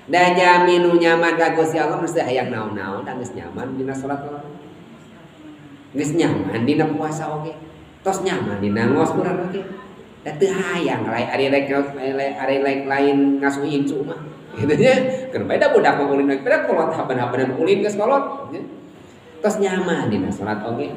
Da jami nu nyaman ka Gusti Allah mesti hayang naon-naon da geus nyaman dina salat geus nyaman dina puasa oge. Tos nyaman dina ngaos Quran oge. Da teu hayang lain ari rek ari rek lain ngasuh incu mah. Gitu nya. Keur bae da budak mah ulin beda kolot haben-habenan ulin geus kolot. Tos nyaman dina salat oge.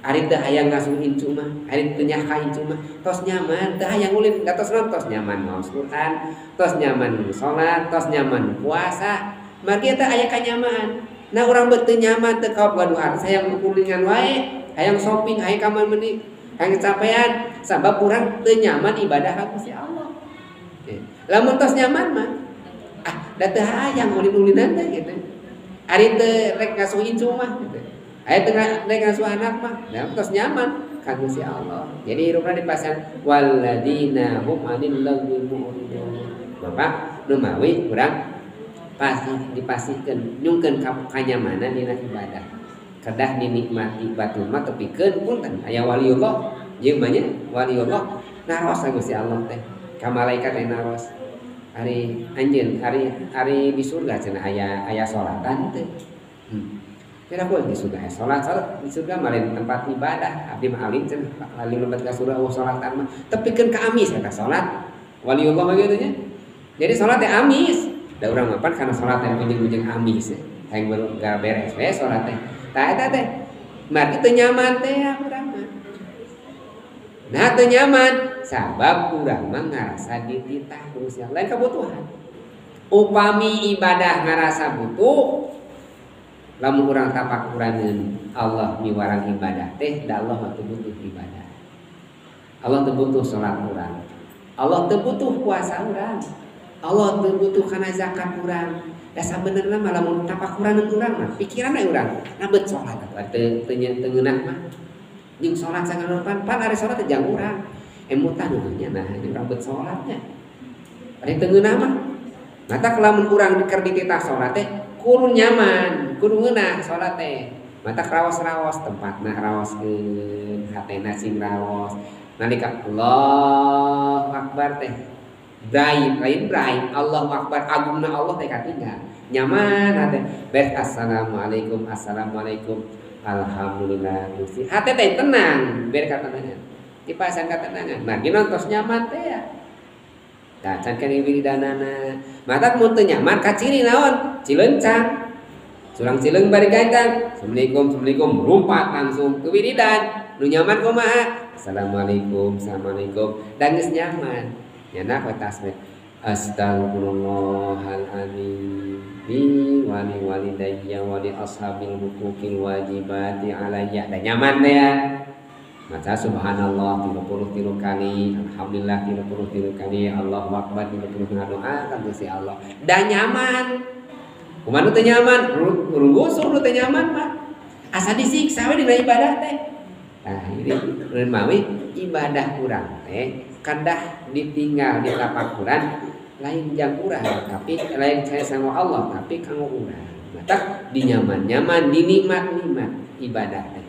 Ari teu hayang ngasuh incu mah, ari teu nyaka incu mah, tos nyaman, teu hayang ulin, da tos naon tos nyaman ngaos Quran, tos nyaman salat, tos nyaman puasa. Margi eta aya kanyaman. Nah urang beuh teu nyaman teu kaop gaduh harta hayang kukulingan wae, hayang shopping, hayang ka mana hayang kecapean, sabab urang teu nyaman ibadah ka Gusti Allah. Lamun tos nyaman mah, ah da teu hayang ulin-ulinan teh gitu. Ari teu rek ngasuh incu mah gitu. Aya teu rek ngasuh anak mah, da tos nyaman ka Gusti Allah. Jadi hirupna dipasihan walladzina hum 'anil lagwi mu'ridun. Maka nu mawi urang pasti dipasihkeun nyungkeun kanyamanan dina ibadah. Kedah dinikmati batur mah tepikeun punten aya waliullah jeung mah nya waliullah naros ka Gusti Allah teh ka malaikat teh naros. Ari anjeun ari di surga cenah aya salatan teh. Kira pun di surga salat salat di surga mah lain tempat ibadah abdi mah alim cenah alim lebat ka surga eueuh salatan mah tepikeun ka amis eta salat waliullah mah kitu nya. Jadi salat teh amis da urang mah pan kana salat teh ujung-ujung amis hayang beres we salat teh. Tah eta teh margi teu nyaman teh ya urang mah. Nah teu nyaman sabab urang mah ngarasa dititah ku Gusti Allah lain kabutuhan. Upami ibadah ngarasa butuh lamun urang tapakuraneun Allah miwarang ibadah teh da Allah mah teu butuh ibadah. Allah teu butuh salat urang. Allah teu butuh puasa urang. Allah teu butuh kana zakat urang. Da sabenerna mah lamun tapakuraneun urang mah pikiran we urang na beut salat atuh teu ngeunah mah. Jeung salat sagala pan pan ari salat teh jang urang. Emutan nya nah urang beut salatnya. Ari teu ngeunah mah. Matak lamun urang keur dititah salat teh kudu nyaman, kudu ngeunah salat teh. Matak raos-raos tempatna raoskeun, hatena sing raos. Nalika Allahu Akbar teh brai, lain brai, Allahu Akbar agungna Allah teh katinggal. Nyaman hate. Beres assalamualaikum, assalamualaikum. Alhamdulillah Gusti. Hate teh tenang, ber katenangan. Dipasang katenangan. Margi tos nyaman teh ya. Tah can kana wiridanana. Matak mun teu nyaman kaciri naon? Cilencang. Surang cileung bari gancang. Assalamualaikum, assalamualaikum, lumpat langsung ke wiridan. Nu nyaman kumaha? Assalamualaikum, assalamualaikum. Dan geus nyaman. Nyanak we tasbih. Astagfirullahaladzim li wali walidayya wali ashabil huquqil wajibati alayya. Dan nyaman teh ya. Maca subhanallah 33 kali, alhamdulillah 33 kali, Allahu akbar 33 doa ka Gusti Allah. Dan nyaman. Kumaha nu teu nyaman? Runggusuh nu teu nyaman mah. Asa disiksa we dina ibadah teh. Nah, ini mawi ibadah urang teh kedah ditinggal di tapakuran lain jang urang tapi lain saya sama Allah tapi kanggo urang. Matak dinyaman-nyaman dinikmat-nikmat ibadah teh.